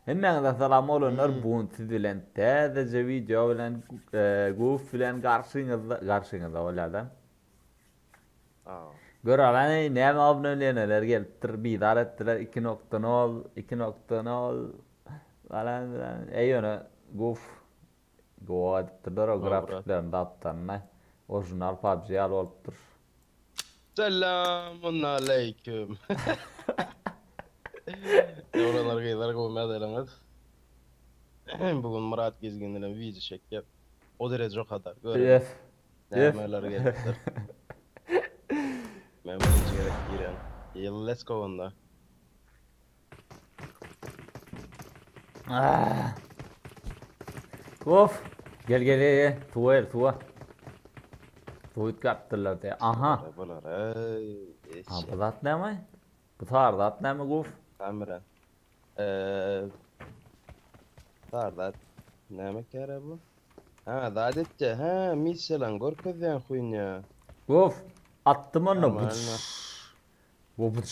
Hemmäňize salam oglanlar bu gün siz bilen täzeje wideo bilen Goof bilen garşyňyzda garşyňyzda bolýada. Gör alany näme obnowleniýalar gelipdir bizar etdiler 2.0 2.0 falan filan eý ýöne Goof gowy edipdirler o grafiklerini zatlaryny original PUBG ýaly bolupdyr. Selamun aleýkum. Oglanlar gyzlar gowy ýagdaýlaryňyz. Bu gün Myrat Gezgin bilen wideo çekýär. O dereje o kadar. Görelim. Yes. Yes. Nämeler gelipdir. Men birinji gezek girýän. Let's go onda. Ah. Of. Gel gel gel gel. Suwa gel suwa. Suw üýtgäpdirler de. Aha. Bular ey. Ha bu zat näme? Bu sary zat näme guf? Kamera. Eee. Sary zat. Näme kere bu? Ha zat etdi. Ha missiýalaň görkezýän huýnya. Guf. Atdym onu. Normalno. Wobuç.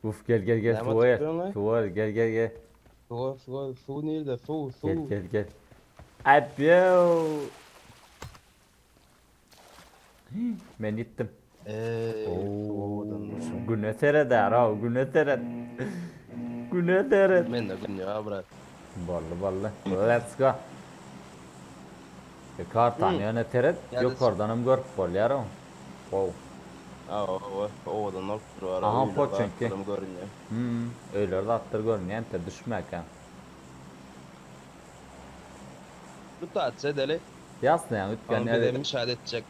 Uf gel gel gel Näme suwa gel. tutýaň-aý? Suwa gel gel gel gel. Suwa suwa suw nirde suw Gel suw. gel gel. Abyo. Men gitdim. Eee suw owadan. Şu güne seret ara, güne seret. Güne seret. Mende gün ýok brat. Boldy boldy. Let's go. E, kartany ýöne seret, Ýa-da ýokardan hem görüp bolýar o. Wow. Hawa, owadan bolupdyr wara Aha, öýler poçenki. zatlaram görünýär. Hmm, öýler zatlar görünýär ente düşmäkä. Mutasiýa edeli. Ýasnaýaň üýtgän Onuň ýeri. bize müşahede etjek.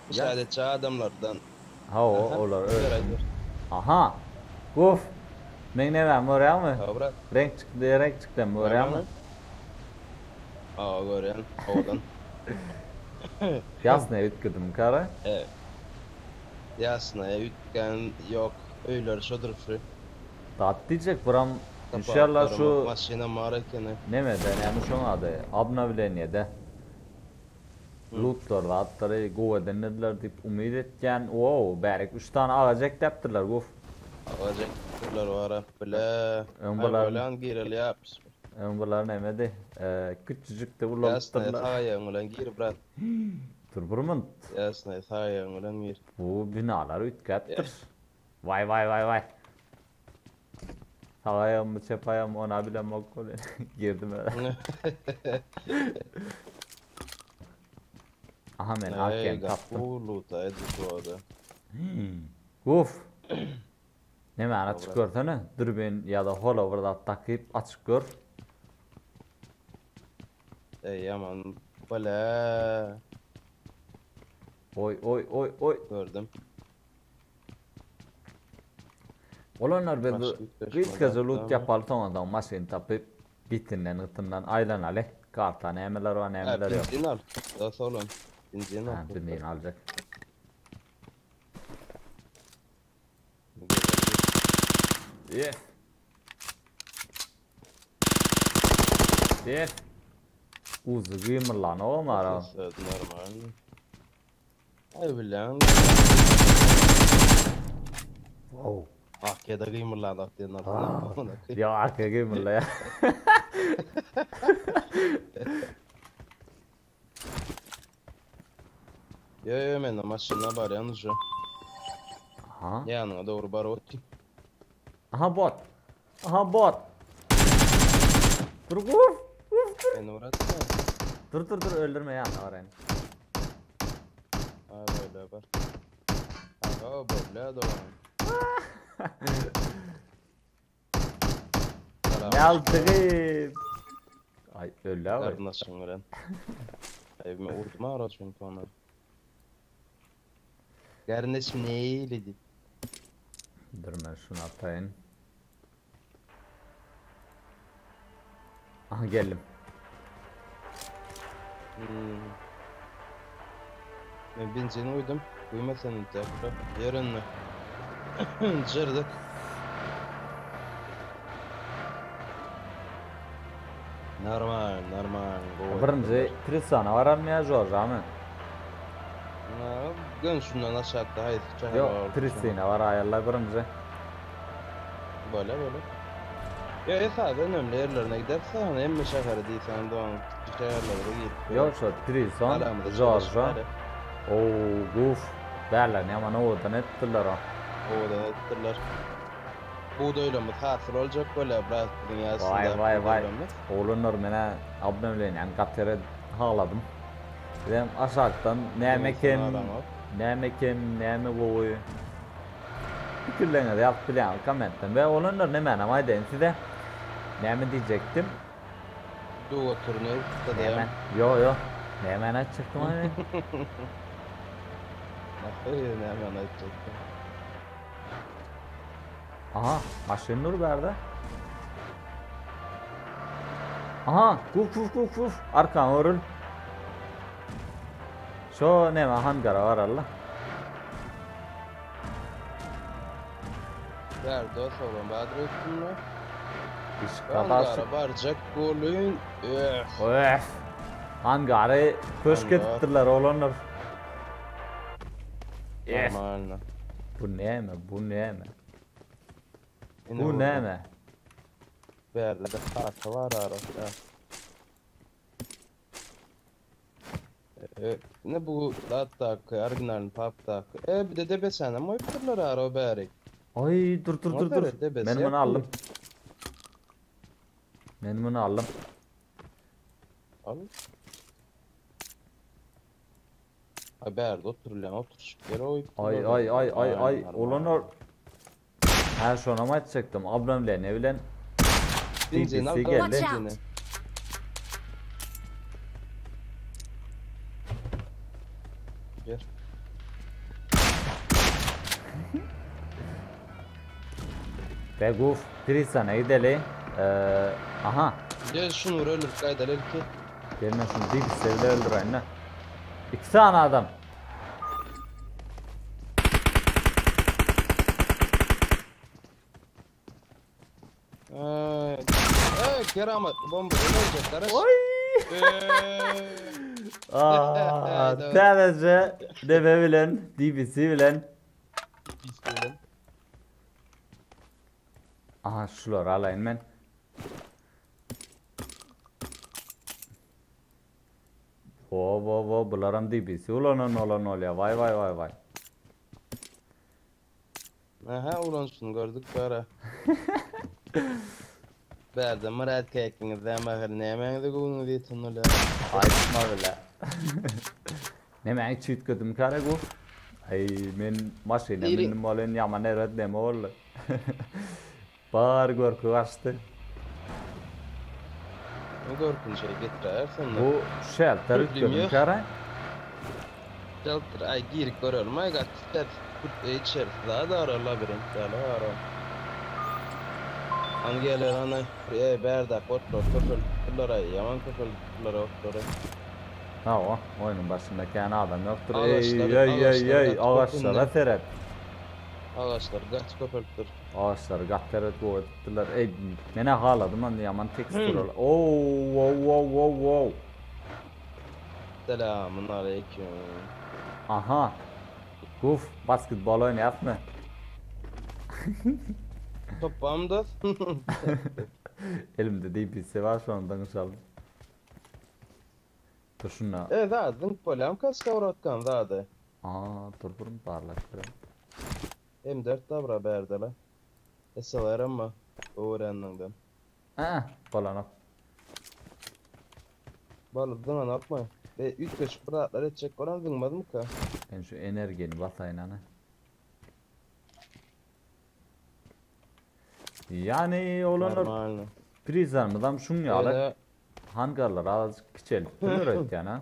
Müşahede etjek adamlardan. Hawa, Aha, olar ýör öz. aýdyber. Aha. Uf. Meň nemämi görýäňmi? Hawa brat. Reňk çykdy, reňk çykdamy görýäňmi? Nämämi? Hawa görýän, owadan. Ýasnaýa üýtgedim kara. E. Ýasnaýa üýtgän ýok, öýleri şodur şu. Zat diýjek buram inşallah Tapawutlaram şu ýok, maşynam bar ekeni. Nemede näme şoň ady obnowleniýede lutlar zatlary gowy edendirler diýip umyt etýän wow bärik üç sany agaç ekläpdirler guf. Agaç ekipdirler bara bile. Öň Aý bular bolýan gireli ýapyş. Öň bular nemedi küçüjükdi Ýasnaýa ulalypdyrlar. sag aýagyň bilen gir brat. Dur bir munt. Ýasnaýa sag aýagyň bilen gir. Bu binalar üýtgäpdir. Waý waý waý waý. Sag aýagymmy çep aýagymmy ona bilemok welin girdim öyle. Aha men Eý AKM tapdym. gapur luta edil bu Uf. Nemäni açyp görsene. Dürbin ýa-da holo bir zat takyp açyp gör. Eý ýaman bile. Oý oý oý oý. Gördüm. Olanlar biz gysgaça loot ýapaly soňundan maşyn tapyp bitinden gytyndan aýlanaly. Karta nämeler bar nämeler ýok. Benzin al. Dos oğlum. Benzin al. Ha, benzin aljak. Yes. Yes. Uzy gymyrlan o mara. Normal. Ay bilen. Wow. Arkada gymyrlan diýen Ya arka gymyrlaýar. Yo yo men maşyna barýan şu. Aha. Ýanyňa dogry baryp otdy. Aha bot. Aha bot. Dur uf. Uf dur. Beni uğratma. Dur dur dur öldürme ýanyna baraýyn. Ha böyle bar. Aga böyle dogan. Ne aldygy? Ay öldü abi. Garyndaşyň bilen. Ay men urdum ara çünki ony. Garyndaşym neýli diýip. Dur men şunu atayyn. Aha geldim. Hmm. Men benzin uydum. Guýma sen tekrar. Ýer önüne. Jyrdyk. Normal, normal. Gowy. Birinji Tristana baralmy ýa Jorjamy? Gön şundan aşakda haýsy çäre Ýok, Tristana baraýarlar birinji. Bole bole. Ýa esasy önemli ýerlerine giderse, hany hemme şähere diýseň doň kiçi şäherlere girip Ýok şo Prison, Galamyzy çalyşyp Jorja. bäri. Ow guf. Bärlerini ýaman owadan edipdirler o. Owadan edipdirler. Bugdaýlarymyz hasyl boljak bolýar brat biziň Waý ýaşyndaky waý waý. bugdaýlarymyz. Oglanlar menä obnowleniýany gaty erbet haladym. Sizem aşakdan näme Diňe sen kem, halaňok. näme kem, näme gowy pikirleriňizi ýazyp bilýäňiz kommentden. We oglanlar nemänem aýdaýyn size. Näme diýjekdim? Duo turnir Näme? TDM. Ýo ýo. Nämäni aýtjakdym aý men? Nasıl nämäni aýtjakdym? Aha, maşyn dur bärde. Aha, guf guf guf guf. Arkaňa öwrül. Şo näme hangara baralla. Bärde oglan bardyr üstünde. Işik gadaşyk. Hangara barjak bolun. Öf. Öf. Hangary köşk edipdirler oglanlar. Normalno. Bu näme? Bu näme? Bu näme? Bärde karta bar arasda. E, ne bu zatdaky, original papdaky. E, bir de debesene goýupdyrlar ara bäri. Ay dur dur dur dur. Men bunu aldım. Men bunu aldım. Al. Ay bärde oturylýan oturyşyk ýeri goýupdyrlar. Ay ay ay ay ay. Olanlar Ha şona mı aýtjakdym? Ablam bilen ne bilen Benzin al, DBC geldi. benzini. Watch out. Gel. Beguf Prisana gideli. Ee, aha. Gel şunu öldürüp gaýdaly ilki. Gelme şunu DBC bile öldür anne. İki tane adam. Ay, ay keramet bomba ölecek kardeş. Oy. Aa, täzeje debe bilen DBC bilen. Bilen. Aha şulary alaýyn men. Wo wo wo bularam DBC ulanan olan bolýar. Waý waý waý waý. Aha ulan şunu gördük bara. Bärde Murat kekiňizden bahar nämäňizi göwnüňiz ýetin ola. Aýtma bile. Näme çüýtgedim karagu? Ay men maşyna Biri- mindim bolan ýaman erbet neme boldy. Bar görki gaçdy. Bu görkün şey getirer sonunda. Bu shelter Problem üýtgedim ýok. kara. Shelter ay girip görelim ay gat ister içerisi daha da ara labirent ýaly ara. An geler ana e bärde otlar köpeltdiler ay ýaman köpeltdiler otlary. Ha o oýnuň başynda kän adam ýokdur. Ey Agaçlar- ey ey agaçlar ey gaty agaçlara köpünde. seret. Agaçlar gaty köpeltdir. Agaçlary gaty erbet gowy edipdirler. Ey menä haladym ony ýaman teksturaly. Oo wow wow wow wow. Selamun aleyküm. Aha. Guf basketbol oýnaýasmy? Topbam da. Elimde DPC bar şondan inşallah. Dur şuna. E zaten bolýam kaska uratkan zady. Aa dur dur barlak bir. M4 dabra bärde SLR ama öğrendiğinden. Aa bolanok. Balıdan atma. Ve üç bıraklar edecek olan zıngmaz mı ka? Ben şu enerjini basayın ana. Yani olanlar Normalno. prizlarımızdan şun ýaly Öyle hangarlar azıcık kiçeltdiler öýtýän ha.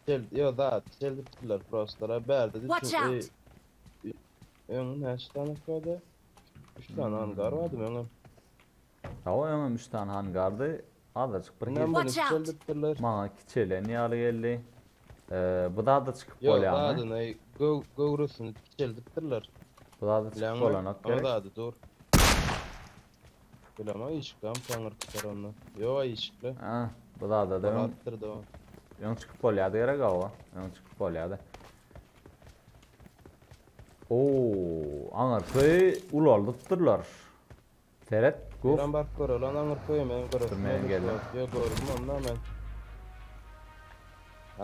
gel yo da çeldikler prostlara bärde de Watch çünkü out. Öňün näçe tane kaldı? 3 tane hangar vardı öňün. Ya o öňem 3 tane hangardy. Azıcık bir İnan hil bunu Watch out. çeldikler. maňa kiçelen ýaly geldi. Ee, bu da da çykyp Yo bolýarmy? da ne go gowrusunu çeldikler. Bu da da çykyp Bilen bolanok Ama gerek. da dur. Bileme işikli am taňyr tutar onu. Yo işikli. Ha, bu da da öň, Attırdı o. öň çykyp bolýardy gerek awa. Öň çykyp bolýardy. Oo, aňarky ulaldypdyrlar. Seret. Guf. Ýören baryp göreli ondan aňyrky öýe men Dur göresim men geldi şu geldim. wagt. Ýo gördüm onda men.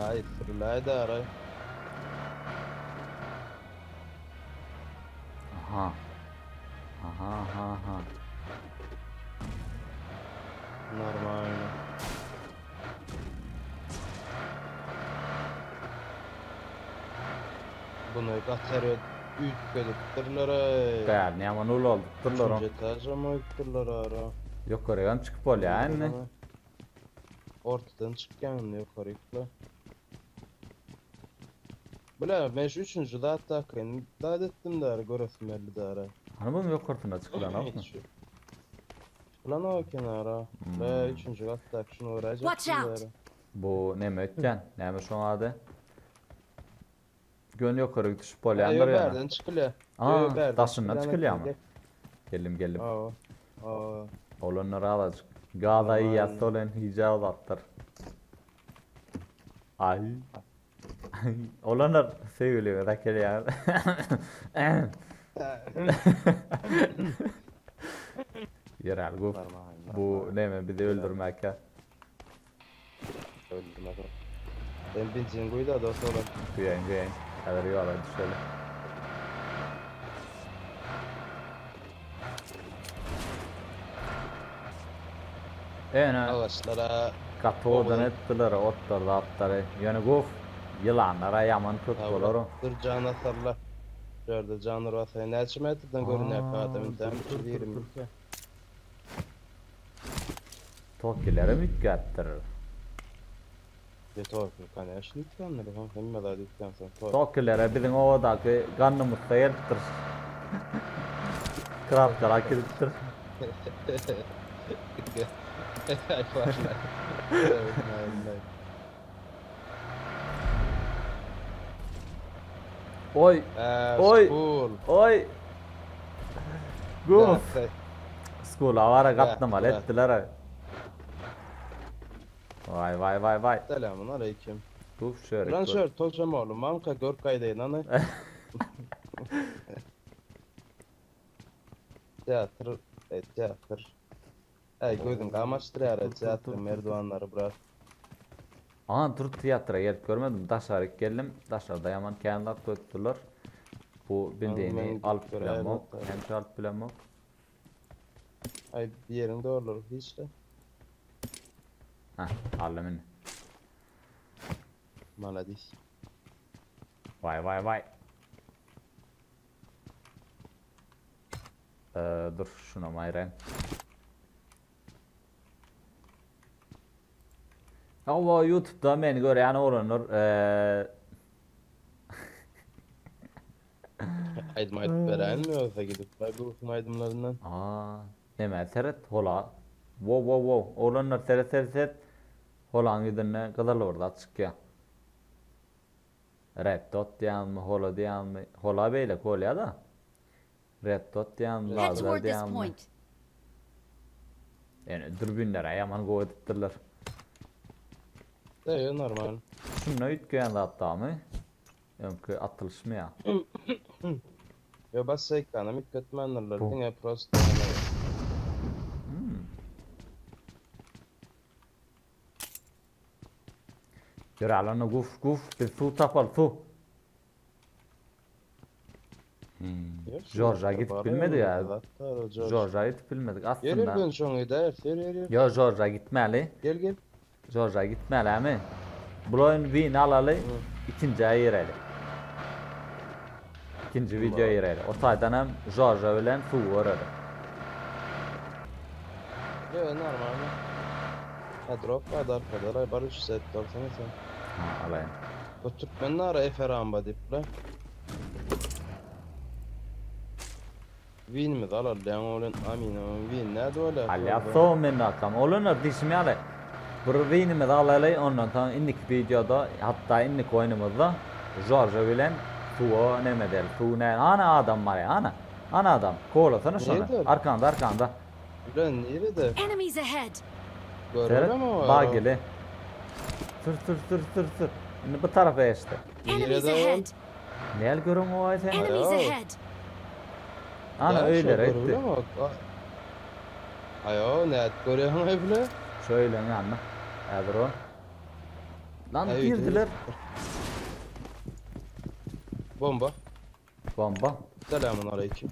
Aý sürüläý daraý. Aha. Aha aha aha. Normalny. Bunu gaty erbet üýtgedipdirler-eý. Bärini ýaman ulaldypdyrlar. Üçünji etažam goýupdyrlar ara. Ýokarygam çykyp bolýar indi. Ortadan çykýaň indi ýokarykla. Bile men şu üçünji zatdakyny zat etdim däri göresim geldi däri. Hany buň ýokarsyna çykylanokmy? Çykylanok eken ara. Be üçünji gatdaky şuny göräýjekdim Watch out! däri. Bu neme ötýän? Näme şoň ady? Göni ýokary düşüp Ha, ýo bolýandyr ýöne. bärden çykylýar. Ýo Aa, ýo bärden daşyndan çykylýan eken. çykylýarmy? Gel. Geldim geldim. Hawa. Hawa. Oglanlar azajyk gaza Normalny. iýýäs solen hijä uzatdyr. Aý. Oglanlar söýgüliňiz äkelýär. Ýöräli guf. Normalny. Bu neme bizi öldürmäkä. Öldürmez o. Sen benzin guý da dost oğlan. Guýaýyn guýaýyn. Häzir ýola düşeli. Ýöne Agaçlara gaty owadan owadan. etdiler otlar zatlary. Ýöne guf ýylanlara ýaman köp bolar o. Dur jan asarlar. Şu ýerde jan urasy. Näçe metrden görünýär adam Aa, intäm dur dur dur dur. 322. Tokilerem üýtgäpdir. De Toki koneşno üýtgändir. Ha, hemme zat üýtgänsoň Toki. Tokilere biziň obadaky Gandym ussa gelipdir. Krapkala gidipdir. Ay vallahi. Oý, Eee, Oý. school. oý. Guf. Ýa, Skula bara gatnamaly Bäh, etdiler. ay. Vay vay vay vay. Selamun aleyküm. Guf şöyle. Lan şör toşam oğlum mamka gör kaydayın ana. Teatr, e, teatr. Ey gözün kamaştır Dur, dur, teatr dur, dur. merdivenleri bırak. Aha dur tiyatroya gelip görmedim. Daşary geldim. Daşarda yaman kän zat goýupdyrlar. Bu bildiğini men alyp gidip bilemok. göräýin. Hemşe alyp bilemok. Ay bir yerin doğruları hiç de. Heh aldım indi. Maladis. Vay vay vay. Ee, dur şuna aýraýyn. Hawa YouTube'da meni görýän oglanlar ee, Aýdym aýdyp beräýinmi ýogsa gidip bak ruhuň aýdymlaryndan. Aa, neme seret hola. Wow wow wow. Oglanlar seret seret seret. Holaň ýüzünde gyzyl bir zat çykýar. Red dot diýýänmi, hola diýýänmi? Hola beýleki bolýar-da. Red dot diýýänmi, Head lazer toward this diýýänmi? point. Ýöne dürbünlere ýaman gowy edipdirler. Eee normal. Şunda üýtgeýän zat damy? Öňki atylyşmy ýa? Yo bas ekrana üýtgetmändirler. Bu. Diňe prosto. Hmm. Ýör alany guf guf biz suw tapaly suw. Hmm. Jorja gidip bilmedik ya. Jorja gidip bilmedik Gel gel aslynda. ben şoňa gider. Gel gel gel. Yo Jorja gitmeli. Gel gel. Jorja gitmeli emi. Bu oyun win alaly. Ikinji gireli. Ikinji video gireli. O taýdan hem Jorja bilen suw göreli. Yo normal. Ha drop var da arkada. Ay bar 3 set alsana sen. Ha, alaýyn. Bu Türkmen ara Efe Ramba diýip la. Winimizi alaly ýaňy bilen amin amin win näde bolýar? Alýa so men akam. Olanlar diýşim ýaly. Bir winimizi alaly ondan soň indiki videoda hatda indiki oýnumyzda Jorja bilen suwa neme edeli. Suw ne? Ana adam bar ya ana. Ana adam. Kowalasana şony. Nerede? Arkanda arkanda. Ulan nerede? Enemies ahead! Seret. Görürüm o. Bagili. Sür sür sür sür sür. Indi bu tarafa geçdi. Enemies Nerede o? ahead! Näl görüň o ay sen? Enemies Ayo. ahead! Ana öýlere gitdi. Aýo, nädip görýäň-aý bile? Şu öýleň ýanynda. Häzir o. Lan girdiler. Bomba. Bomba. Selamun aleyküm.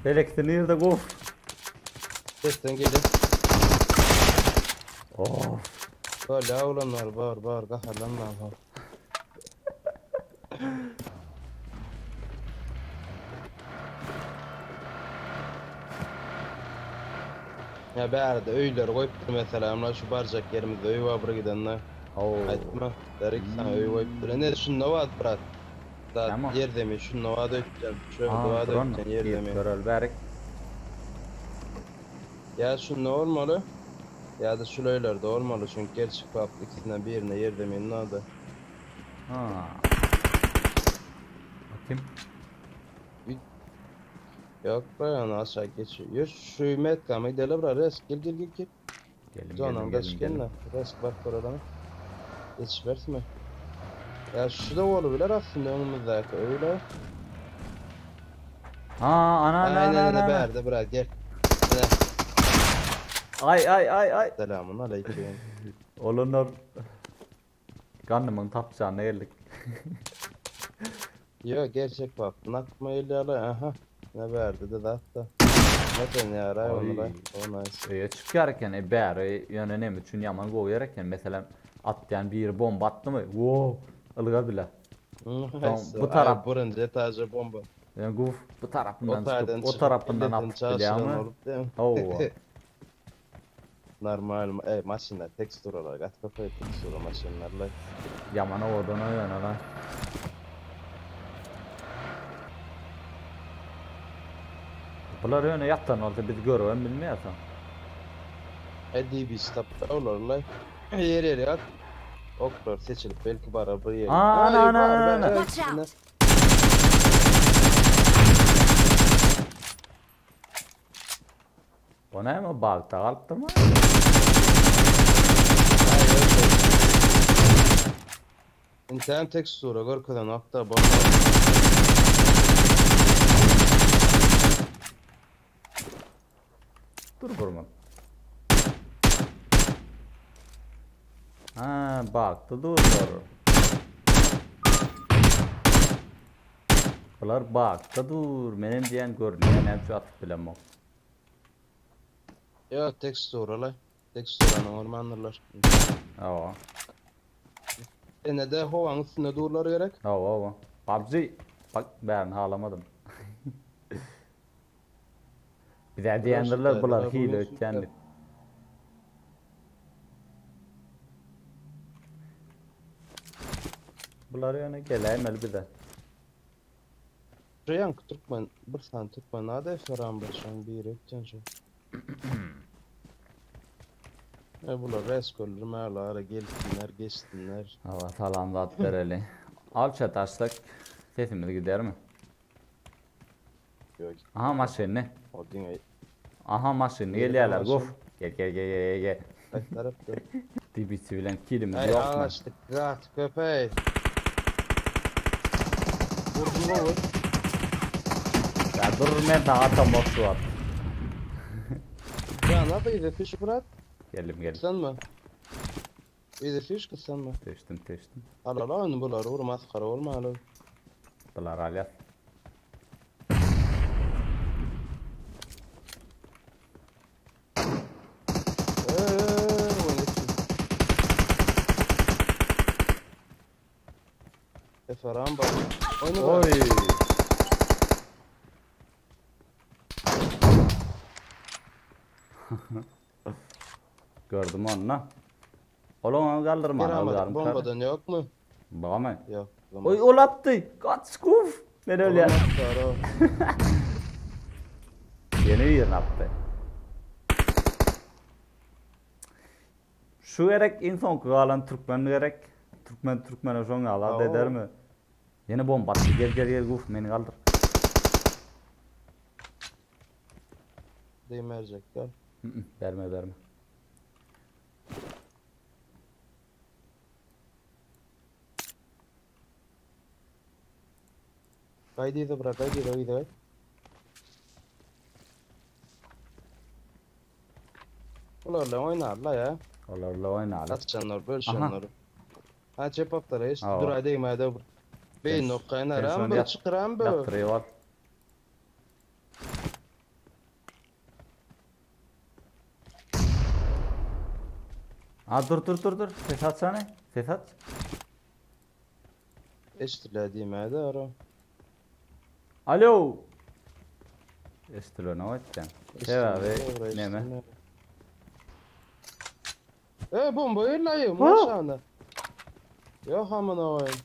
Belekisi nirde guf? Sesden geldi. Of. Böyle olanlar bar bar gaharlanma ha. Ya bärde öýleri goýupdyr meselem, muna şu barjak ýerimizde öý bar bir gidende. Oo. Aýtma, berik sana öý goýupdyr. Ene şunda bar brat. Da Tamam. ýer zemin şunda bar öýtýän. Şu Aa, bar duran öýtýän ýer girip zemin. göreli bärik. Ýa şunda bolmaly. Ýa-da şul öýlerde bolmaly, çünki gerçek wagt ikisinden birinde ýer zemin bardy. Ha. Kim? Yok be yani aşağı geçiyor. Yürü şu metkama gidelim bra res gel gel gel gel. Gelim gelim Canım gelim da gelim. çıkın Res bak oradan. Geçiversin mi? Ya şu da olabilir aslında önümüzdeki öyle. Ha ana ana Aynen ana öyle ana. berde bırak gel. Ne? Ay ay ay ay. Selamun aleyküm. Olanlar Gandymyň tapjanyna geldik. Yok gerçek bak. Nakma eli aha. Ne verdi de zaten. Ne sen ya ray onu ray. Oy. O nice. Öýe çykýar eken, e, bäri ýöne näme üçin ýaman gowy ýer eken. Meselem, atýan biri bomba atdymy? Wo, ylga bile. Soň Nice. bu tarap Ay, birinji etaja bomba. Ýa guf bu O tarapyndan taýdan çykyp, o çykyp tarapyndan milletin atyp çaşyran bilýärmi? bolup değil mi? Hawa. Normal, e, maşynlar teksturalar, gaty köp tekstura maşynlarla. Ýaman owadan o ýöne lan. Bular ýöne ýatan bolsa biz görübem bilmeýäs. E, DB stopda olarla. Ýer ýer ýat. Oklar seçilip belki barar bir ýere. Aa, ana, Ay, ana, bar, ana, bar, ana. evet, Watch ne? out! O näme bagta galypdyrmy? Ay, evet, evet. İnternet tekstura görkezen nokta bomba. Dur burma. Ha, bagta dur. Bular bagta dur. Menem diýen görünýän näme şu atyp bilemok. Yok tekstura la. Teksturanyň ormanlarlar. Hawa. Ene de howaň üstünde durlar gerek. Hawa, hawa. PUBG. Bak ben halamadym. Bize diýendirler bular hile ötýän diýip. Bular ýöne geläýmeli bize. Şuýanky Türkmen, bir sany Türkmen ady Ferhan Başan biri ötýän şu. E bular res görülür ara gelsinler, geçsinler. Hawa, salam zat bereli. Al chat açsak sesimiz gidermi? Yok. Aha maşyny. O diňe Aha maşyny Gelýär gelýärler. maşyn. Guf. Gel gel gel gel gel. kaç tarapta. DBC bilen kilimiz Ay ýokmy? ağaçlık gat köpek. Vurdum o vur. Ya dur men sana atam bok şu at. Ya ne yapayım? Fiş bırak. Geldim geldim. Sen mi? İyi fiş kız sen mi? Teştim teştim. Al al onu bular vur maskara olma al. Bular alýar. Eee o ne? Eferan bak. Oyunu bırak. Oy. Gördüm onu. Oğlum onu kaldırma. Giremedik bombadan yok mu? Bana. Yok. Oy ol attı. Kaç kuf. Ben öyle. Olamaz, Yeni bir attı. Şu gerek en soňky galan Türkmen gerek. Türkmen Türkmene şoň alar Oo. eder mi? Yine bomba attı. Gel gel gel guf beni kaldır. Değmeyecekler. Hı hı, Verme verme. Gaýt yza bırak, gaýt yza, yza gaýt. Olarla oýnarlar ya. Olarla oýnaly. Atşanlar, bölüşenler. Ha çep aptara eş, dura degmäde bir. Beýin okkaýnar, am bir çykyram bu. Ýatdyryp al. A dur dur dur dur. Ses açsana. Ses aç. Eşdile diýmäde ara. Alo. Eşdile ne etýän? Sebäbi neme? E bomba ýerläýim, maşana. Ýok amana goýun.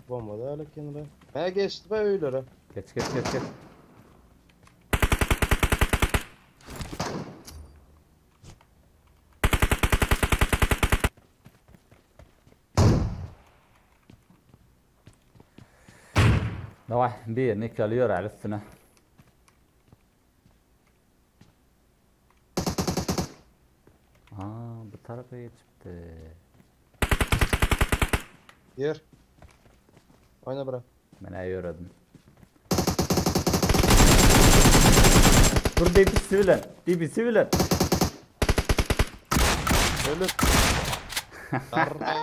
Bomba däl eken be. He geçdi be öýlere. Geç geç geç geç. Daway, birini ikaly ýöräli üstüne. Aa, bu tarapa geçipdi. Ýör. Oýna bura. Men ýöredim. Dur dibisi bilen, dibisi bilen. Ölüp. Arra.